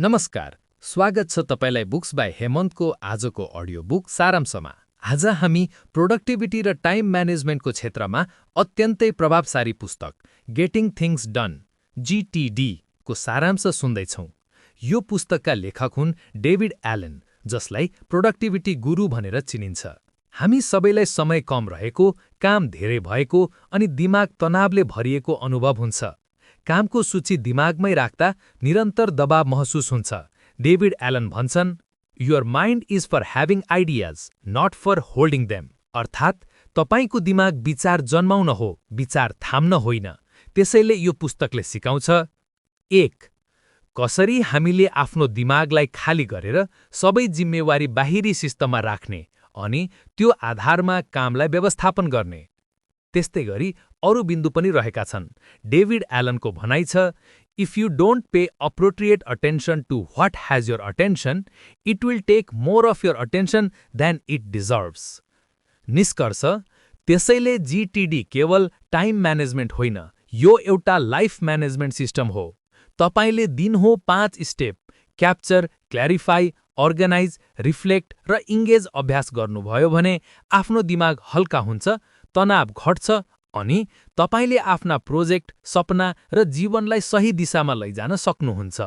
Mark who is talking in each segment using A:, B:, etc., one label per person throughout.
A: नमस्कार, स्वागत छ तपाईलाई बुक्स बाई हेमन्तको आजको अडियो बुक सारांशमा। आज हामी प्रोडक्टिभिटी र टाइम म्यानेजमेन्टको क्षेत्रमा अत्यन्तै प्रभावशाली पुस्तक गेटिङ थिङ्ग्स डन (GTD) को सारांश सुन्दैछौँ। यो पुस्तकका लेखक हुन् डेभिड एलन, जसलाई प्रोडक्टिभिटी गुरु भनेर चिनिन्छ। हामी सबैलाई समय कम रहेको, काम धेरै भएको अनि दिमाग तनावले भरिएको अनुभव हुन्छ। कामको सूची दिमागमै राख्दा निरन्तर दबाव महसुस हुन्छ। डेभिड एलन भन्छन्, "Your mind is for having ideas, not for holding them." अर्थात् तपाईको दिमाग विचार जन्माउन हो, विचार थाम्न होइन। त्यसैले यो पुस्तकले सिकाउँछ: 1. कसरी हामीले आफ्नो दिमागलाई खाली गरेर सबै जिम्मेवारी बाहिरी सिस्टममा राख्ने अनि त्यो आधारमा कामलाई व्यवस्थापन गर्ने। त्यस्तै गरी अरू बिन्दु पनि रहेका छन्। डेभिड एलनको भनाइ छ, "If you don't pay appropriate attention to what has your attention, it will take more of your attention than it deserves." निष्कर्ष, त्यसैले GTD केवल टाइम म्यानेजमेन्ट होइन, यो एउटा लाइफ म्यानेजमेन्ट सिस्टम हो। तपाईले दिनहो 5 step capture, clarify, organise, reflect र engage अभ्यास गर्नुभयो भने आफ्नो दिमाग हल्का हुन्छ, तनाव घट्छ अनि तपाईले आफ्ना प्रोजेक्ट, सपना र जीवनलाई सही दिशामा लैजान सक्नुहुन्छ।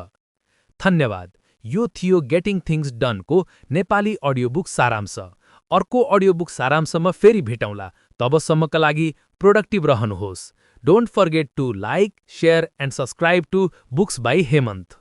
A: धन्यवाद। यो थियो गेटिङ थिङ्ग्स डनको नेपाली अडियो बुक सारांश। अर्को अडियो बुक सारांशमा फेरि भेटौँला। तबसम्मका लागि प्रोडक्टिभ रहनुहोस्। Don't forget to like, share and subscribe to books by Hemant.